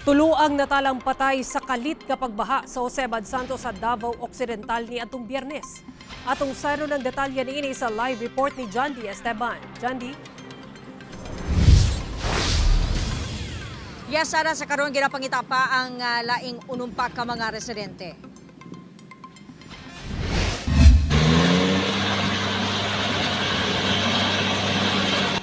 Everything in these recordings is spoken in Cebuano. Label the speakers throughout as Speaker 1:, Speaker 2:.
Speaker 1: Tulo ang natalang patay sa kalit nga pagbaha sa Jose Abad Santos sa Davao Occidental ni atong Biyernes. Atong sayro ng detalye niini sa live report ni John D. Esteban. John D.
Speaker 2: Yes, Sara, sa karon ginapangita pa ang laing unumpa ka mga residente.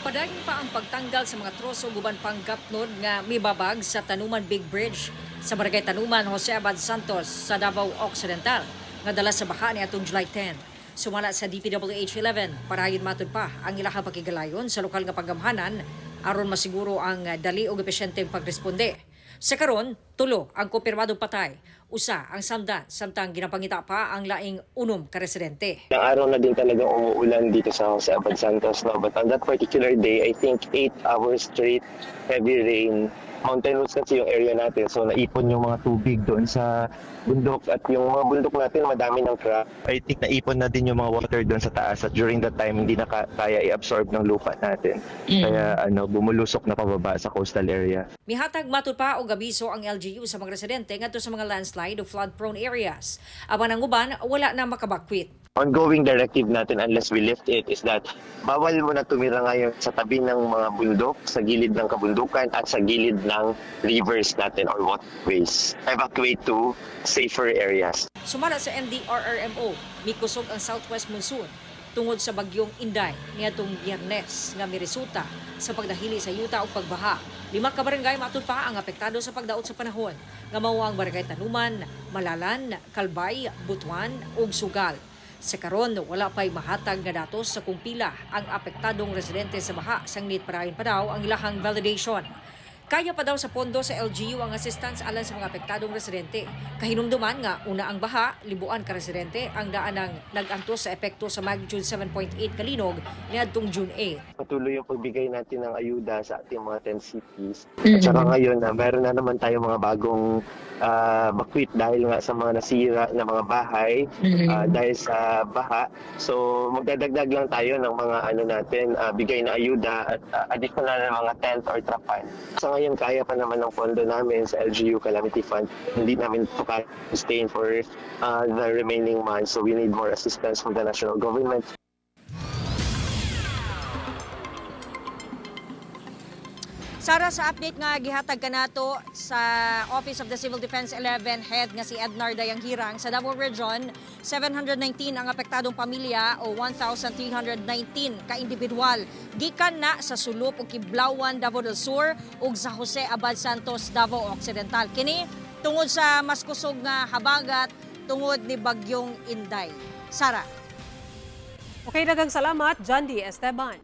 Speaker 3: Padayon pa ang pagtanggal sa mga troso guban pang gapnod nga mibabag sa Tanuman Big Bridge sa Barangay Tanuman, Jose Abad Santos sa Davao Occidental nga dala sa baha ni atong July 10. Sumala sa DPWH 11, parayon matud pa ang ilahang pakigalayon sa lokal nga paggamhanan aron masiguro ang dali ug epesyenteng pagresponde. Sa karon, tulo ang kumpirmadong patay. Usa ang samdan samtang ginapangita pa ang laing unom ka residente.
Speaker 4: Ilang araw na din talaga umuulan dito sa Jose Abad Santos, no? But on that particular day, I think 8 hours straight heavy rain. Mountain roads kasi yung area natin. So naipon yung mga tubig doon sa bundok at yung mga bundok natin madami ng crack. I think naipon na din yung mga water doon sa taas at during that time hindi na kaya i-absorb ng lupa natin. Kaya ano, bumulusok na pababa sa coastal area.
Speaker 3: Mihatag matud pa og abiso ang LGU sa mga residente ngadto sa mga landslide o flood-prone areas. Apan ang uban wala na makabakwit.
Speaker 4: Ongoing directive natin unless we lift it is that bawal mo na tumira ngayon sa tabi ng mga bundok, sa gilid ng kabundukan at sa gilid ng rivers natin or waterways. Evacuate to safer areas.
Speaker 3: Sumala sa MDRRMO, mikusog ang southwest monsoon tungod sa bagyong Inday niadtong Biyernes nga miresulta sa pagdahili sa yuta ug pagbaha. 5 ka barangay matud pa ang apektado sa pagdaot sa panahon nga mao ang barangay Tanuman, Malalan, Kalbay, Butuan ug Sugal. Sa karon wala pa'y mahatag nga datos sa kung pila ang apektadong residente sa baha, sangnit parayon pa daw ang ilahang validation. Kaya pa daw sa pondo sa LGU ang assistance alang sa mga apektadong residente. Kahinumduman nga una ang baha, libuan ka residente ang daan ang nag-antos sa epekto sa magnitude 7.8 kalinog niadtong June 8.
Speaker 4: Patuloy yung pagbigay natin ng ayuda sa ating mga 10 cities. At saka ngayon, na meron na naman tayong mga bagong bakwit dahil nga sa mga nasira na mga bahay dahil sa baha. So magdadagdag lang tayo ng mga ano natin, bigay na ayuda at additional na mga tent or trapal. Sa ngayon, kaya pa naman ng pondo namin sa LGU Calamity Fund. Hindi namin ito kaya sustain for the remaining months. So we need more assistance from the national government.
Speaker 2: Sara, sa update nga gihatag kanato sa Office of the Civil Defense 11 head nga si Ednar Dayanghirang sa Davao Region, 719 ang apektadong pamilya o 1,319 ka individual gikan na sa Sulop ug Kiblawan, Davao del Sur ug sa Jose Abad Santos, Davao Occidental. Kini tungod sa mas kusog nga habagat tungod ni Bagyong Inday. Sara.
Speaker 1: Okay, daghang salamat, John D. Esteban.